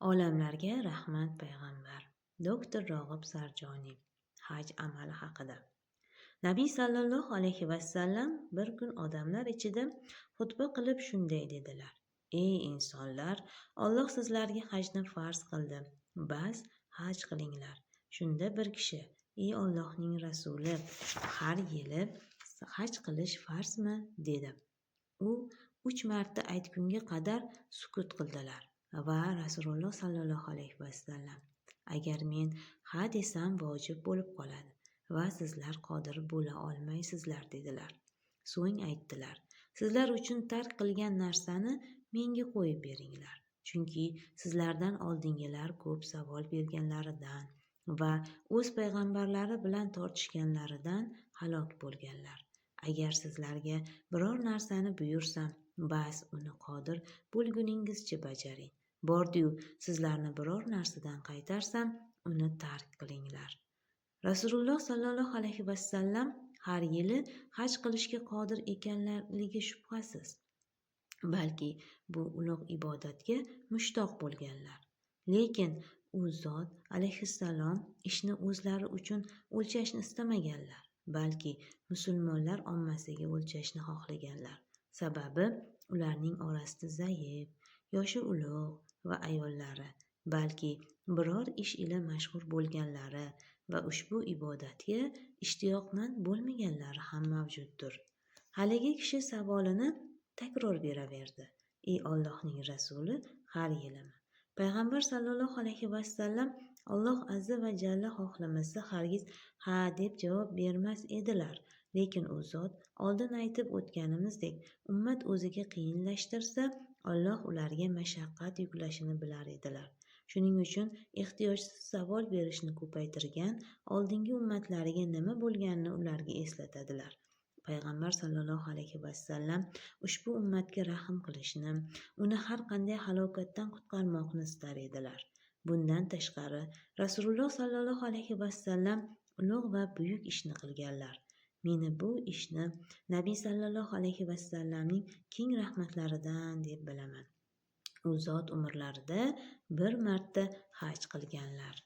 Olamlarga rahmat payg'ambar. Doktor Rog'ib Sarjoniy. Haj amali haqida. Nabiy sallallohu alayhi vasallam bir kun odamlar ichida xutba qilib shunday dedilar: Ey insonlar, Alloh sizlarga hajni farz qildi. Bas, haj qilinglar. Shunda bir kishi: Ey Allohning rasuli, har yili haj qilish farzmi? Dedi. U 3 marta aytgunga qadar sukut qildilar va Rasululloh sallallohu alayhi vasallam: Agar men ha desam vojib bo'lib qoladi va sizlar qodir bo'la olmaysizlar, dedilar. So'ng aytdilar: Sizlar uchun tark qilgan narsani menga qo'yib beringlar. Chunki sizlardan oldingilar ko'p savol berganlaridan va o'z payg'ambarlari bilan tortishganlaridan halok bo'lganlar. Agar sizlarga biror narsani buyursam, bas uni qodir bo'lguningizcha bajaring. Bordiyu sizlarni biror narsadan qaytarsam, uni tark qilinglar. Rasululloh sallallohu alayhi vasallam har yili haj qilishga qodir ekanligi shubhasiz. Balki bu ulug' ibodatga mushtoq bo'lganlar. Lekin u zot alayhissalom ishni o'zlari uchun o'lchashni istamaganlar, balki musulmonlar ommasiga o'lchashni xohlaganlar. Sababi ularning orasida zaif, yoshi ulug' va ayollari, balki biror ish ila mashg'ul bo'lganlari va ushbu ibodatga ishtiyoqmand bo'lmaganlari ham mavjuddir. Haligi kishi savolini takror beraverdi. Ey Allohning rasuli, har yilimi? Payg'ambar sallallohu alayhi vasallam Alloh azza va jalla xohlamasa hargiz ha deb javob bermas edilar. Lekin u zot oldin aytib o'tganimizdek, ummat o'ziga qiyinlashtirsa, Alloh ularga mashaqqat yuklashini bilar edilar. Shuning uchun ehtiyojsiz savol berishni ko'paytirgan oldingi ummatlariga nima bo'lganini ularga eslatadilar. Payg'ambar sallallohu alayhi vasallam ushbu ummatga rahm qilishni, uni har qanday halokatdan qutqarmoqni istar edilar. Bundan tashqari, Rasululloh sallallohu alayhi vasallam ulug' va buyuk ishni qilganlar. Meni bu ishni Nabiy sallallohu alayhi vasallamning keng rahmatlaridan deb bilaman. U zot umrlarida bir marta haj qilganlar.